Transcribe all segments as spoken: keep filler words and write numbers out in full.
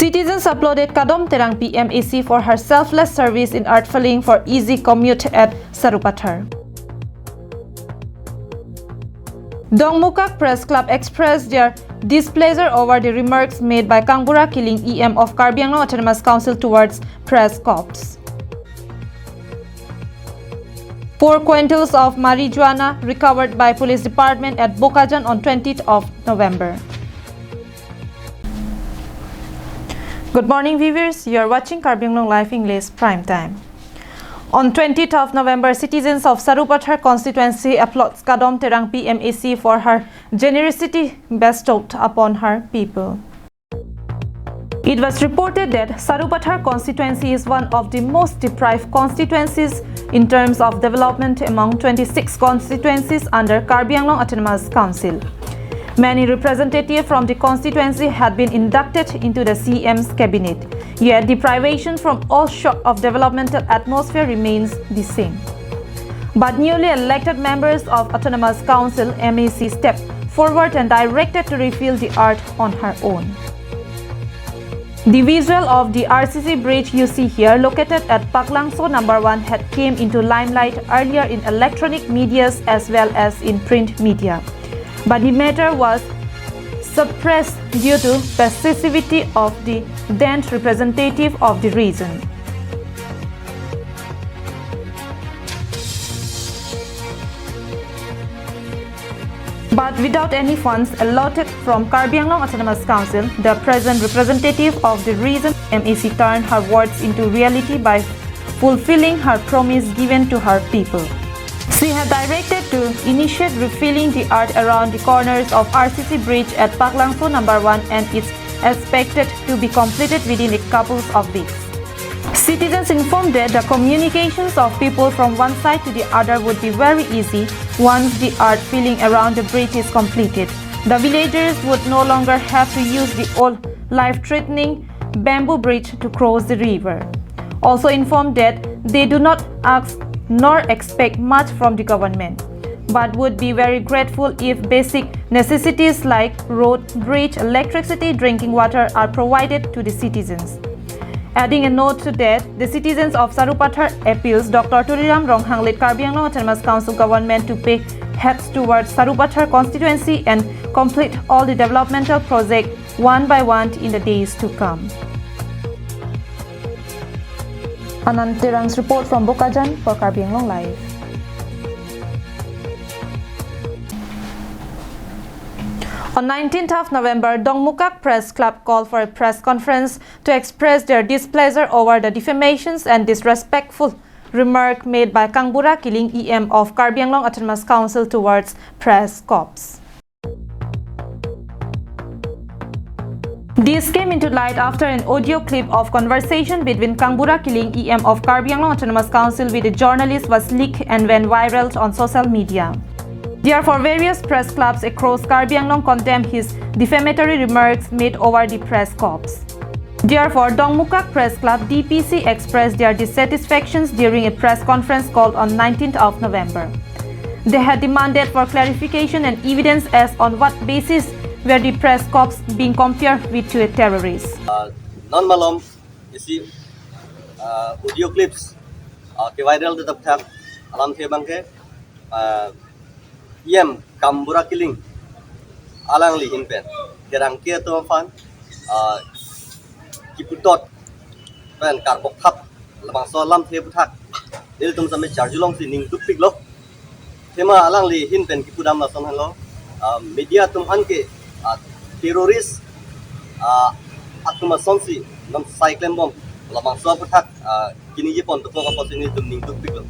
Citizens applauded Kadom Terangpi M A C for her selfless service in earth filling for easy commute at Sarupathar. Dongmukak Press Club expressed their displeasure over the remarks made by Kangbura Killing E M of Karbi Anglong Autonomous Council towards press corps. Four quintals of marijuana recovered by Police Department at Bokajan on twentieth of November. Good morning, viewers. You are watching Karbi Anglong Live English Prime Time. On twentieth of November, citizens of Sarupathar constituency applauds Kadom Terangpi M A C for her generosity bestowed upon her people. It was reported that Sarupathar constituency is one of the most deprived constituencies in terms of development among twenty-six constituencies under Karbi Anglong Autonomous Council. Many representatives from the constituency had been inducted into the C M's cabinet, yet deprivation from all sort of developmental atmosphere remains the same. But newly elected members of Autonomous Council, M A C, stepped forward and directed to refill the earth on her own. The visual of the R C C bridge you see here, located at Paklangso number one, had came into limelight earlier in electronic medias as well as in print media. But the matter was suppressed due to passivity of the then representative of the region. But without any funds allotted from Karbi Anglong Autonomous Council, the present representative of the region, M A C, turned her words into reality by fulfilling her promise given to her people. She had directed to initiate refilling the earth around the corners of R C C bridge at Paklangso number one, and it's expected to be completed within a couple of weeks. Citizens informed that the communications of people from one side to the other would be very easy once the earth filling around the bridge is completed. The villagers would no longer have to use the old life-threatening bamboo bridge to cross the river. Also informed that they do not ask nor expect much from the government, but would be very grateful if basic necessities like road, bridge, electricity, drinking water are provided to the citizens. Adding a note to that, the citizens of Sarupathar appeals Doctor Tuliram Ronghang, led Karbi Anglong Autonomous Council government, to pay heads towards Sarupathar constituency and complete all the developmental project one by one in the days to come. Anand Terang's report from Bokajan for Karbi Anglong Live. On nineteenth of November, Dongmukak Press Club called for a press conference to express their displeasure over the defamations and disrespectful remark made by Kangbura Killing E M of Karbi Anglong Autonomous Council towards press corps. This came into light after an audio clip of conversation between Kangbura Killing E M of Karbi Anglong Autonomous Council with a journalist was leaked and went viral on social media. Therefore, various press clubs across Karbi Anglong condemned his defamatory remarks made over the press corps. Therefore, Dongmukak Press Club, D P C, expressed their dissatisfactions during a press conference called on nineteenth of November. They had demanded for clarification and evidence as on what basis were the press corps being compared with to a terrorist. Uh, non malom isi, uh, audio clips, uh, ke viral de thap alamthe abangke, uh, E M Kangbura Killing alangli ahin pen kerangke atum aphan, ah, kiputot pen karbok thap labangso alamthe aputhak nelitum same charjulongsi ning dukpiklo. Athema alangli ahin pen kipudam lason henlo, ah, media atum aphan ke, ah, terrorist, ah, atum asonsi non sai klembom labangso aputhak, ah, kiningje pon dokok apotsi nelitum ning dukpiklo.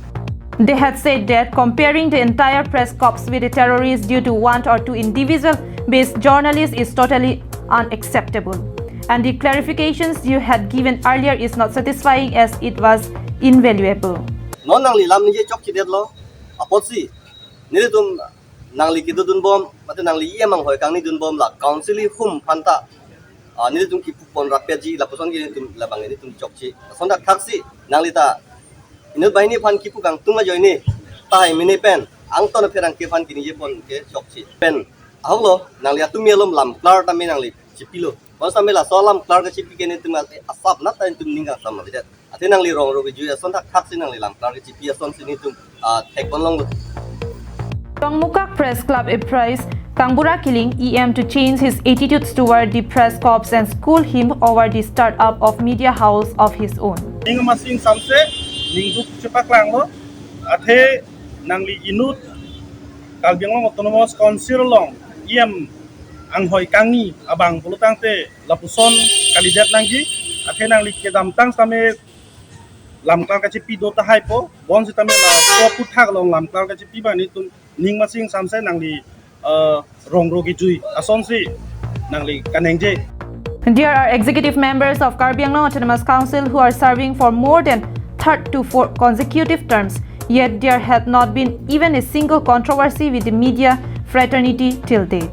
They had said that comparing the entire press corps with the terrorists due to one or two individual based journalists is totally unacceptable. And the clarifications you had given earlier is not satisfying as it was invaluable. Non nangli lam ningje chokchedetlo apotsi nelitum nangli kedodunbom, mate nangli E M anghoi kangnidunbom la council ahum aphanta, ah, nelitum kipu pon rapji lapuson ke nelitum labang nelitum chokche. Lason dak thaksi nangli ta inut banghini aphan kipu kangtung ajoine tahai mene pen angton apherangke aphan kiningje pon ke chokche. Pen ahoklo nangli atum alom lam klar tame nangli chipilo. Bonsitame laso alam klar kachipi ke nelitum asap nat ta nelitum ning kangsam avedet. Athe nangli rong ro kejui ason thakthak si nangli lam klar kachipi asonsi nelitum, ah, thekpon longlo. Dongmukak Press Club apprised Kangbura Killing E M to change his attitudes toward the press corps and school him over the startup of media house of his own. Ning masing samse, ningduk chepaklanglo, athe nangli inut Karbi Anglong Autonomous Council along E M anghoi kangni abang pulotangte lapuson kalidet nangji, athe nangli kedamtang sitame lam klar kachipi do tahaipo, bonsitame laso aphuthak along lam klar kachipi abang nelitum ning masing samse nangli, eh, rong ro kejui asonsi nangli kaningje. There are executive members of Karbi Anglong Autonomous Council who are serving for more than third to fourth consecutive terms, yet there had not been even a single controversy with the media fraternity till date.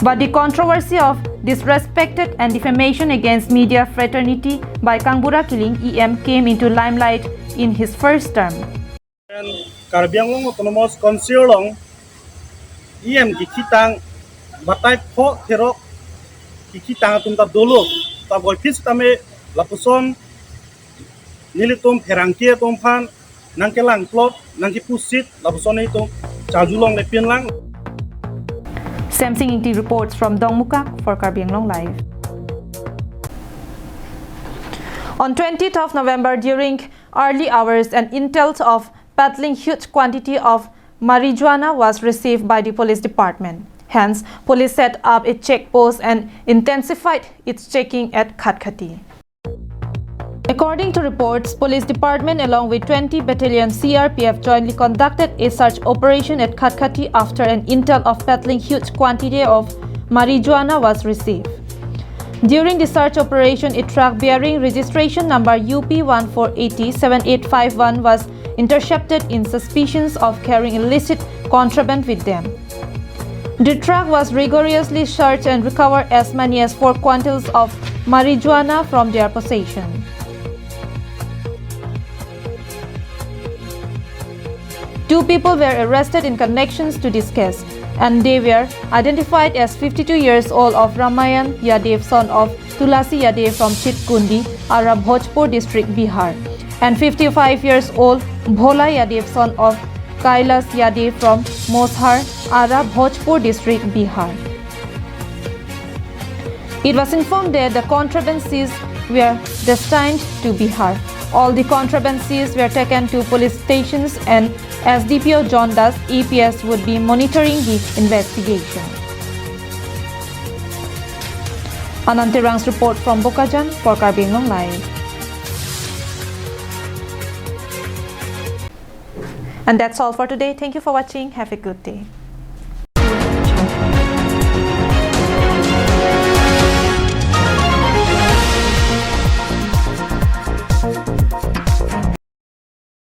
But the controversy of disrespected and defamation against media fraternity by Kangbura Killing E M came into limelight in his first term. Karbi Anglong Autonomous Council along E M kekhitang batai pho therok kekhitang atum ta dolo, ta boiphit sitame lapuson nelitum pherangke atum aphan nangkelangplot, nangkepusit, lapuson nelitum charjulonglepinlang. Samsing Ingti reports from Dongmukak for Karbi Anglong Live. On twentieth of November, during early hours, an intel of peddling huge quantity of marijuana was received by the police department. Hence, police set up a check post and intensified its checking at Khatkhati. According to reports, police department along with twenty Battalion C R P F jointly conducted a search operation at Khatkhati after an intel of peddling huge quantity of marijuana was received. During the search operation, a truck bearing registration number U P one four eight zero seven eight five one was intercepted in suspicions of carrying illicit contraband with them. The truck was rigorously searched and recovered as many as four quintals of marijuana from their possession. Two people were arrested in connections to this case, and they were identified as fifty-two years old of Ramayan Yadav, son of Tulasi Yadav from Chitkundi, Ara Bhojpur district, Bihar, and fifty-five years old Bhola Yadav, son of Kailas Yadav from Moshar, Ara Bhojpur district, Bihar. It was informed that the contraband seized were destined to Bihar. All the contraband seized were taken to police stations and S D P O John Das A P S would be monitoring the investigation. Anand Terang's report from Bokajan for Karbi Anglong Live. And that's all for today. Thank you for watching. Have a good day.